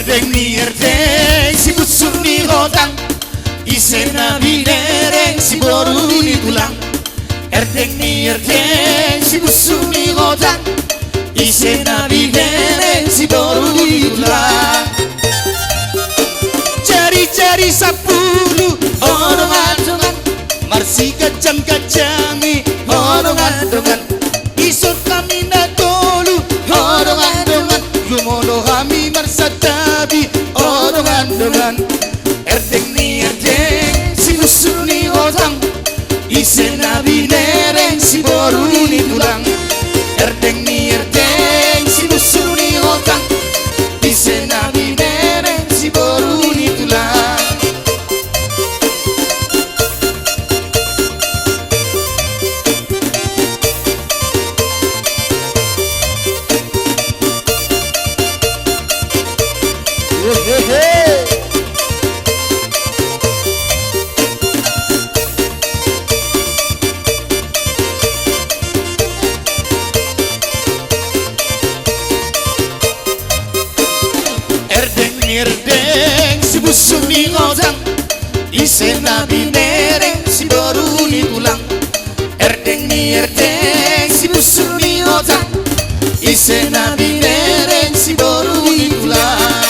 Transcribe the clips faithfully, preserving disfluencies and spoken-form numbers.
Erdeng ni erdeng, si busuk ni hotang, ise na binereng, si boru ni tulang. Erdeng ni erdeng, si busuk ni hotang, ise na binereng, si boru ni tulang. Jari-jari sampulu, o dongan-dongan, marsiganjang-ganjangi, o dongan-dongan. Dison hami na tolu, o dongan-dongan, jumolo hami marsantabi, o dongan-dongan. Erdeng ni erdeng, si busuk ni hotang, ise na binereng, si boru ni tulang. Erdeng ni erdeng, si busuk ni hotang, ise na binereng, si boru ni tulang. Erdeng ni erdeng, si busuk ni hotang, ise na binereng, si boru ni tulang. Erdeng ni erdeng, si busuk ni hotang, ise na binereng, si boru ni tulang.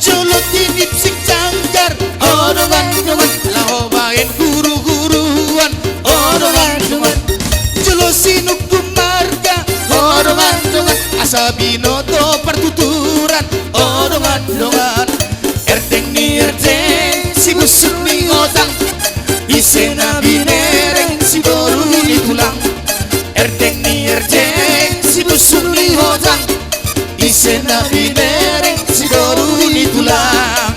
Jolo tinip singkanggar, o dongan-dongan, laho baen huru-huruan, o dongan-dongan. Jolo sinungkun marga, o dongan-dongan, asa binoto partuturan, o dongan-dongan. Erdeng ni erdeng, si busuk ni hotang, ise na binereng, si boru ni tulang. Erdeng ni erdeng, si busuk ni hotang, ise na binereng, si boru ni tulang.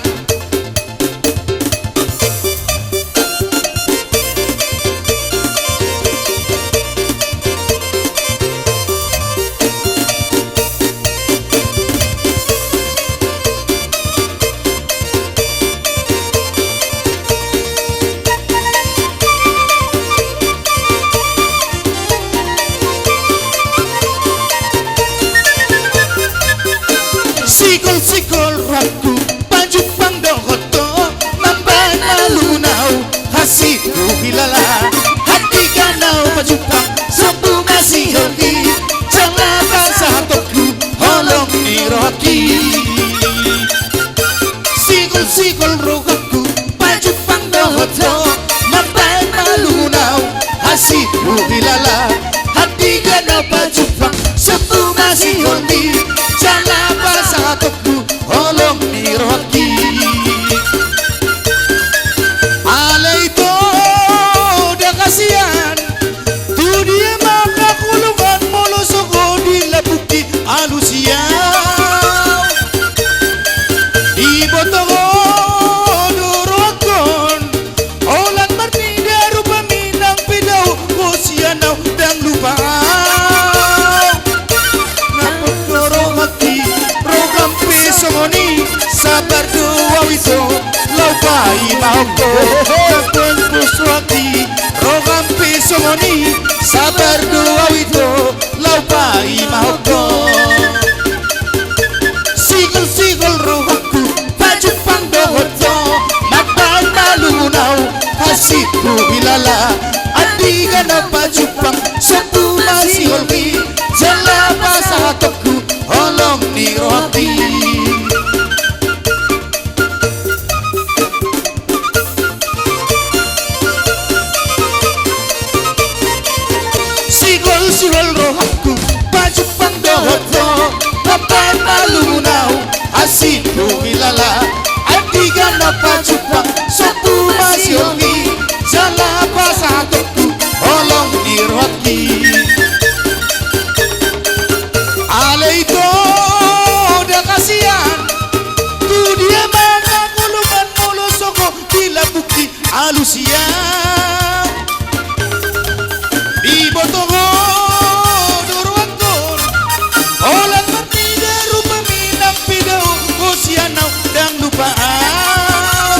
Sihol-sihol rohangku, pajumpang dohot ho, mambaen malungun ahu, hansit huhilala. Andigan ahu pajumpang, sombu ma siholhi, jala pasahatonku holong ni rohangki. Sihol-sihol rohangku, pajumpang dohot ho, mambaen malungun ahu, hansit huhilala. Andigan ahu pajumpang, sombu ma siholhi, jala pasahatonku holong ni rohangki. Alai ito da hasian, tu dia ma haholuan molo so ho dilambungki alusi ahu. Diboto ho do rohangkon, holan marnida rupami nang pe dao, ho sian ahu ndang lupa ahu. Nangkok do rohangki, roham pe songon i, sabar do ahu ito, laho paimahon ho. Nangkok pos rohangki, roham pe songon i, sabar do ahu ito, laho paimahon ho. Sihol-sihol rohangku, pajumpang dohot ho, mambaen malungun ahu, hansit huhilala. Andigan ahu pajumpang, sombu ma siholhi, jala pasahatonku holong ni rohangki. Sihol-sihol rohangku, pajumpang dohot ho, mambaen malungun ahu, hansit huhilala. Andigan ahu pajumpang, sombu ma siholhi, jala pasahatonku holong ni rohangki. Alai ito da hasian, tu dia ma haholuan molo so ho dilambungki alusi ahu. Diboto ho do rohangkon, holan marnida rupami nang pe dao, ho sian ahu ndang lupa ahu.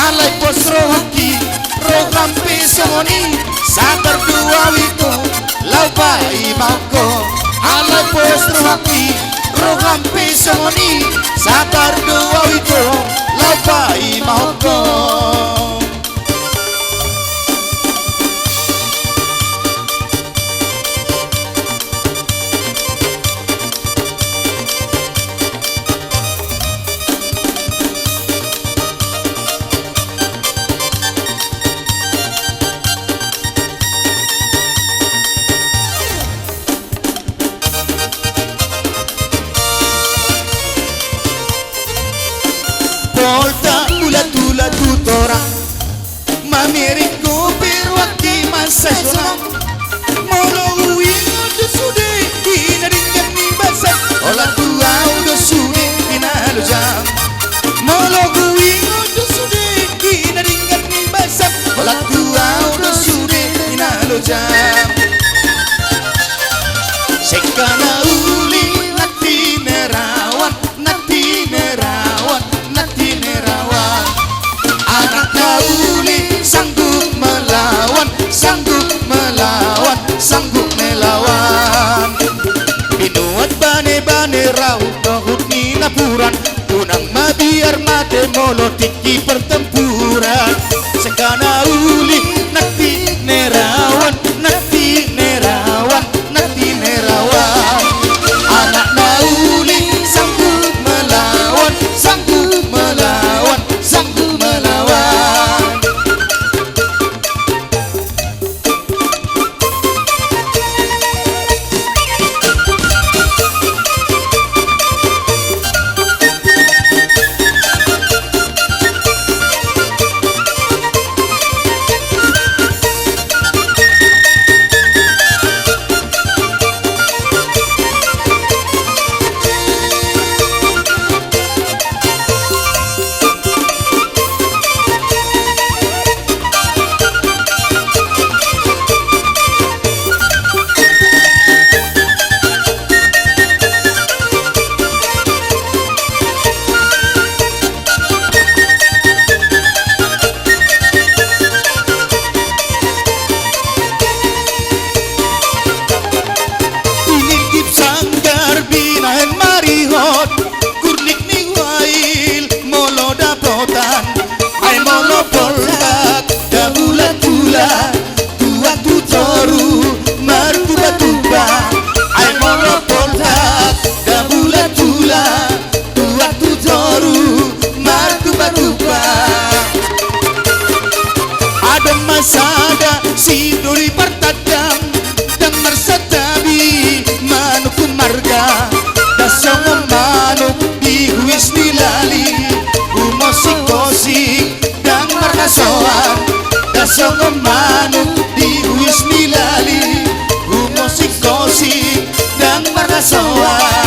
Alai pos rohangki, roham pe songon i, sabar do ahu ito, laho paimahon ho. Alai pos rohangki, Rampe songon i, sabar do au ito, laho paimahon ho. Poltak, ulat-ulat tu torang, mamereng kopi ruak di masa sonang. Molo huingot do sude di na denggan ni basa, holan tu au do sude di na lojam. Molo huingot do sude di na denggan ni basa, holan tu au do sude di na lojam. Sengkana uli nati nerawan, nati nerawan, nati nerawan. Anak na uli sanggup melawan, sanggup melawan, sanggup melawan. Binuat bane-bane raup dohot ni napuran, unang mabiar mate molo tingki pertempuran. Sengkana uli nati nerawan, nati nerawan, nati nerawan. Anak na uli sanggup melawan, sanggup melawan, sanggup melawan. Inintip sanggar binahen marihot, gurnik ni wail molo dapotan. Ai molo poltak dabulatula, tuak tu toru martupa-tupa. Ai molo poltak dabulatula, tuak tu toru martupa-tupa. Adong ma sada sidoli partandang, ndang marsantabi manungkun marga. Ndang songon manuk di huis ni lali, humosik-hosik ndang marhasoan. Ndang songon manuk di huis ni lali, humosik-hosik ndang marhasoan.